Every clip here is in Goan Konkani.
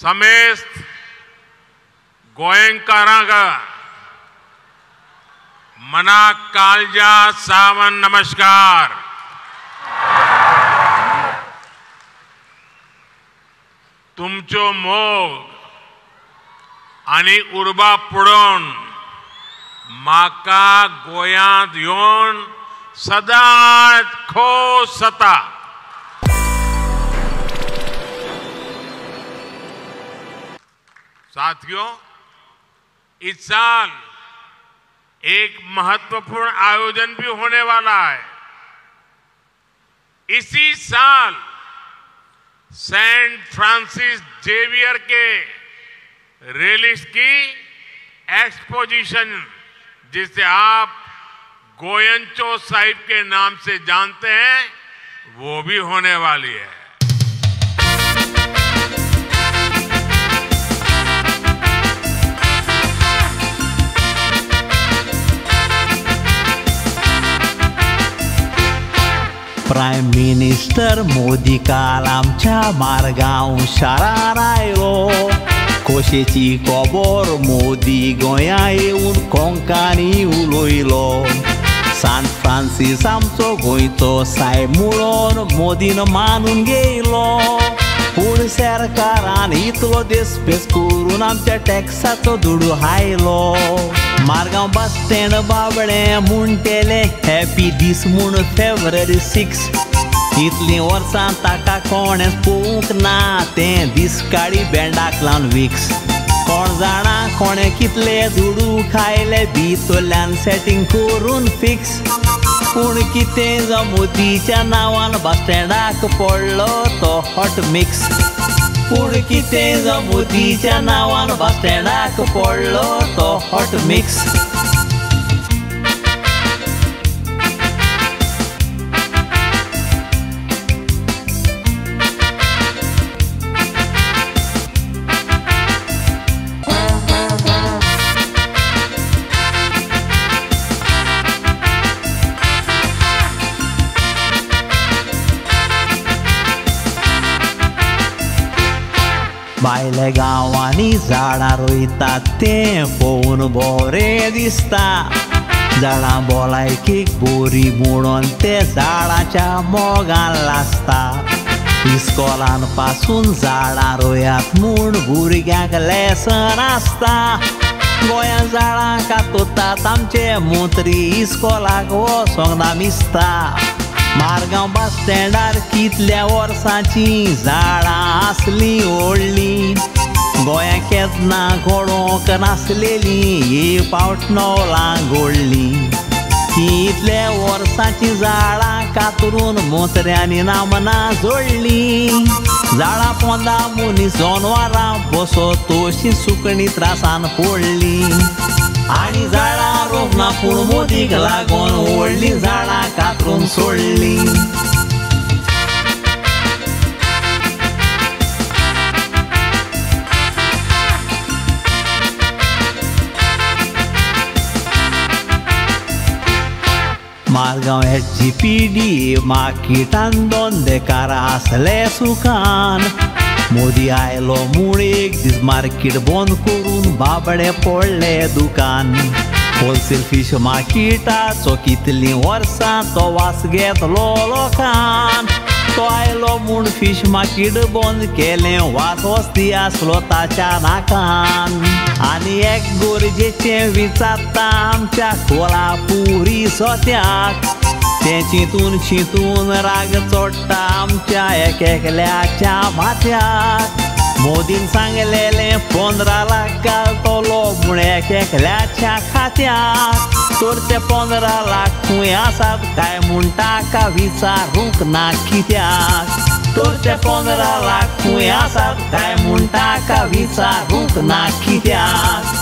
समेस्त गोयंकारांक मना कालजा सावन नमस्कार। तुमचो मोग आनी उर्बा पडोवन म्हाका गोंयांत येवन सदांच खोस जाता। साथियों, इस साल एक महत्वपूर्ण आयोजन भी होने वाला है। इसी साल सेंट फ्रांसिस जेवियर के रेलिक्स की एक्सपोजिशन, जिसे आप गोयंचो साहिब के नाम से जानते हैं, वो भी होने वाली है। प्रायम मिनिस्टर मोदी काल आमच्या मार्गांव शारार आयलो, खोशेची खबर मोदी गोंया येवन कोंकणी उलयलो। सान फ्रांसीस आमचो गोंयचो सायब म्हणून मोदीन मानून घेयलो, पूण सरकारान इतलो देसपेस करून आमच्या टॅक्साचो दुडू हायलो। मारगांव बस स्टँड बाबडे म्हणटेले हॅपी दीस म्हूण फेब्रुवारी 6, इतलीं वर्सां ताका कोणेंच पळोवंक ना, तें दीस काडी बँडाक लावन विक्स। कोण जाणा कोणें कितले दुडू खायले भितरल्यान सेटींग करून फिक्स, पूण कितें जावं मोदीच्या नांवान बस स्टँडाक पडलो तो हॉट मिक्स। पूण कितें जावं मोदीच्या नांवान बस स्टँडाक पडलो तो हॉट मिक्स। भायल्या गांवांनी झाडां रोयतात तें पळोवन बरें दिसता, झाडां भलायकेक बरी म्हणून ते झाडाच्या मोगान लासता। इस्कोलान पासून झाडां रोयात म्हूण भुरग्यांक लेसन आसता। गोंयांत झाडां कातोतात आमचे मंत्री इस्कोलाक वचोंक ना मिसता। मारगांव बस स्टँडार कितल्या वर्सांची झाडां आसलीं व्हडलीं, गोंयांत केन्ना घडोवंक नासलेलीं एक फावट नवलां घडलीं। कितल्या वर्सांची झाडां कातरून मंत्र्यांनी नामना जोडलीं, झाडां पोंदा मनीस जनवरां बसत तशीं सुकणीं त्रासान पडलीं। आनी झाडां रोवना पूण मोदीक लागून व्हडलीं झाडां कातरून सोडलीं। मारगांव SGPD मार्केटान धंदेकार आसले सुखान, मोदी आयलो म्हूण एक दीस मार्केट बंद करून बाबडे पडले दुकान। होलसेल फीश मार्केटाचो कितलीं वर्सां तो वास घेतलो लोकान, तो आयलो म्हूण फीश मार्केट बंद केलें, वास वस्ती आसलो ताच्या नाकान। आनी एक गरजेचें विचारता आमच्या कोल्हापुरी सोत्याक, तें चिंतून चिंतून राग चडटा आमच्या एक एकल्याच्या माथ्याक। मोदीन सांगलेलें 15 लाख घालतलो म्हूण एक एकल्याच्या खात्याक, तर ते 15 लाख खंय आसात काय म्हूण ताका विचारूंक ना कित्याक, तर ते 15 लाख खंय आसात काय म्हूण ताका विचारूंक ना कित्याक।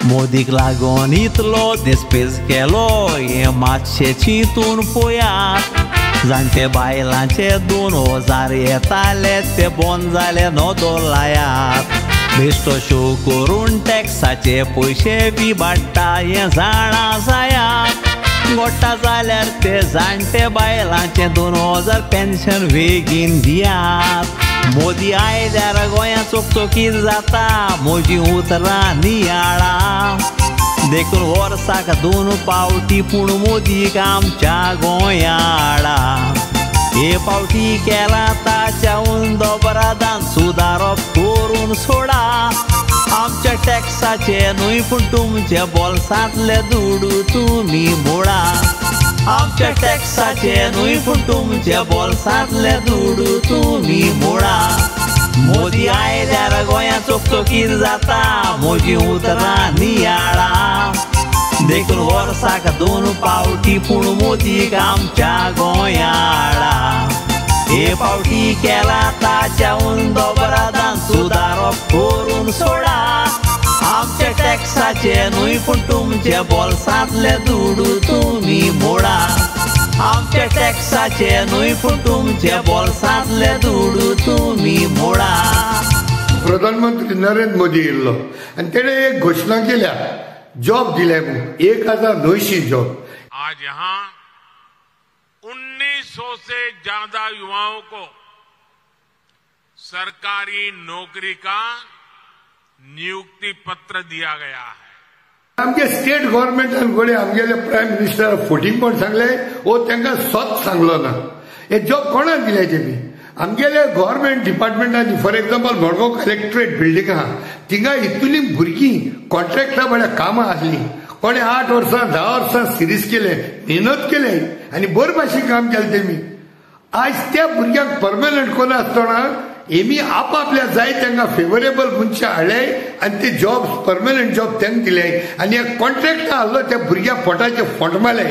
मोदीक लागून इतलो दिसपेस केलो हें मातशें चिंतून पळयात. जाणटे बायलांचे 2000 येताले ते बंद जाले नदर लायात. बेश्टो शो करून टॅक्साचे पयशे बी वाडटा हें जाणा जायात. गोडटा जाल्यार ते जाणटे बायलांचे 2000 पेन्शन बेगीन दियात. मोदी आयल्यार गोंया चकचकीत जाता म्हजीं उतरां नियाळा. देखून वर्साक 2 पावटी पूण मोदीक आमच्या गोंयाळा. हे पावटी केला ताच्या दोबरादान सुदारप करून सोडा. आमच्या टॅक्साचे न्हय पूण तुमच्या बोल्सांतले दुडू तुमी मोडा. आमच्या टॅक्साचे न्हय पूण तुमच्या बोल्सांतले दुडू तुमी मोडा. मोदी आयल्यार गोंया चकचकीत जाता म्हजीं उतरां नियाळा. देखून वर्साक 2 पावटी पूण मोदीक आमच्या गोंयाळा. हे पावटी केला ताच्या दोबरादान सुदारप करून सोडा. आमच्या टॅक्साचे न्हय पूण तुमच्या बोल्सांतले दुडू तुमी मोडा. आमच्या टॅक्साचे न्हय पूण तुमच्या बोल्सांतले दुडू तुमी मोडा. प्रधानमंत्री नरेंद्र मोदी येयल्लो आनी तेणें एक घोशणा केल्या, जॉब दिले 1900 जॉब. आज यहाँ 1900 से ज्यादा युवाओं को सरकारी नौकरी का नियुक्ति पत्र दिया गया है. आमगे स्टेट गव्हर्मेंटान घडये आमगेले प्रायम मिनिस्टर फोटिंगपण सांगले वो तांकां सत सांगलो ना. हे जॉब कोणाक दिले तेमी आमगेले गव्हर्मेंट डिपार्टमेंटांनी. For example Margao collectorate building आहा थिंगा इतली भुरगीं कॉन्ट्रॅक्टा म्हळ्यार कामां आसलीं. कोणें 8 वर्सां 10 वर्सां सिरीज केले, मेहनत केले आनी बरे भाशेन काम केलें तेमी. आज त्या भुरग्यांक परमनंट कोण आसतना हेमी आपापल्या जाय तांकां फेवरेबल मनशां हाडले आनी ते जॉब परमनंट जॉब तांकां दिले आनी हे कॉन्ट्रॅक्ट आहलो त्या भुरग्या पोटाचे फोंट मारले.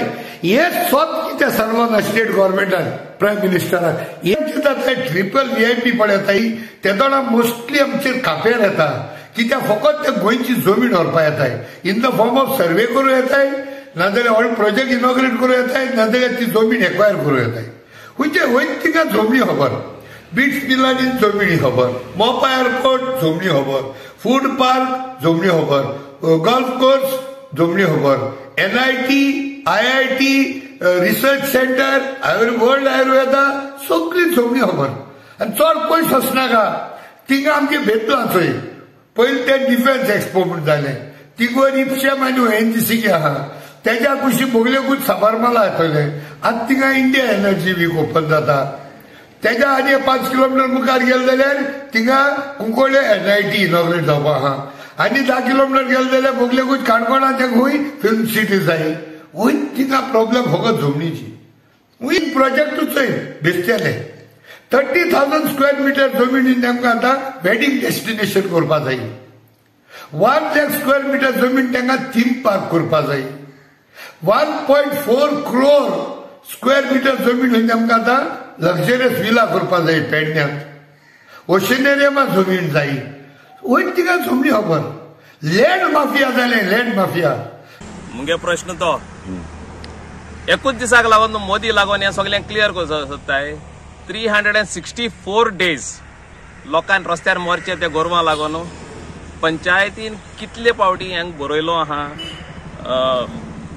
हें सत कितें सांगलो ना स्टेट गव्हर्मेंटान प्रायम मिनिस्टरान. हें कितें जाता ट्रिपल व्हीआयपी पळयताय तेदोणा मोस्टली आमचेर कापेर येता कित्याक फकत ते गोंयची जमीन व्हरपा येताय in the form of survey करूं येताय, नाजाल्यार व्हड प्रोजेक्ट इनॉग्रेट करूं येताय, नाजाल्यार ती जमीन एक्वायर करूं येताय. खंयचे वयर तिका जमनी खबर, बीट्स पिलानी जमनी खबर, मोपा एअरपोर्ट जमनी खबर, फूड पार्क जमनी खबर, गोल्फ कोर्स जमनी खबर, NIT IIT research centre world Ayurveda सगळी जमनी खबर. आनी चड पयस वचनाका थिंगा आमगे बेतलां चोय पयलीं तें डिफेन्स एक्सपो म्हूण जालें, थिंगा इप्शेम आनी ONGC आहा तेज्या कुशी बोगलेकूच साबारमाला येतले. आतां थिंगा इंडिया एनर्जी वीक ओपन जाता. तेज्या आनी 5 किलोमिटर मुखार गेले जाल्यार थिंगा कुंकळ्ळे NIT inaugurate जावपा आहा. आनी 10 किलोमिटर गेले जाल्यार बोगलेकूच काणकोणा तें खंय फिल्म सिटी जाय. वयर थिंगा प्रॉब्लेम फकत जमनीची. वयर प्रोजेक्टूच चोय बेसतेले 30,000 स्क्वेअर मिटर जमीन तांकां आतां वेडींग डेस्टिनेशन करपा जाय. 1 लाख स्क्वेअर मिटर जमीन तांकां थीम पार्क करपा जाय. 1.4 क्रोर स्क्वेअर मिटर जमीन तांकां आतां लक्झरियस विला करपा जाय पेडण्यांत. ओशनेरियमा जमीन जाय. वयर तिका जमनी खबर. लँड माफिया जालें, लँड माफिया. मुगे प्रश्न तो एकूच दिसाक लागून मोदी लागून हें सगळें क्लियर करपाक सोदताय. 364 डेज लोकांक रस्त्यार मरचे ते गोरवां लागून. पंचायतीन कितले पावटी हांगा बरयलो आहा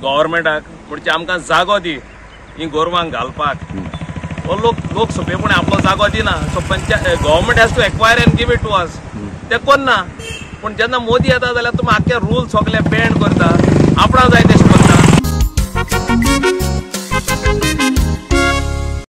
गव्हर्मेंटाक म्हणजे आमकां जागो दी ही गोरवांक घालपाक. हो लोक सोंपेपणी आपलो जागो दिना. So panchayat government has to acquire and give it to us. ते कोन्ना. पूण जेन्ना मोदी येता जाल्यार तुमी आख्खे रूल सगळे बॅन करता, आपणा जाय ते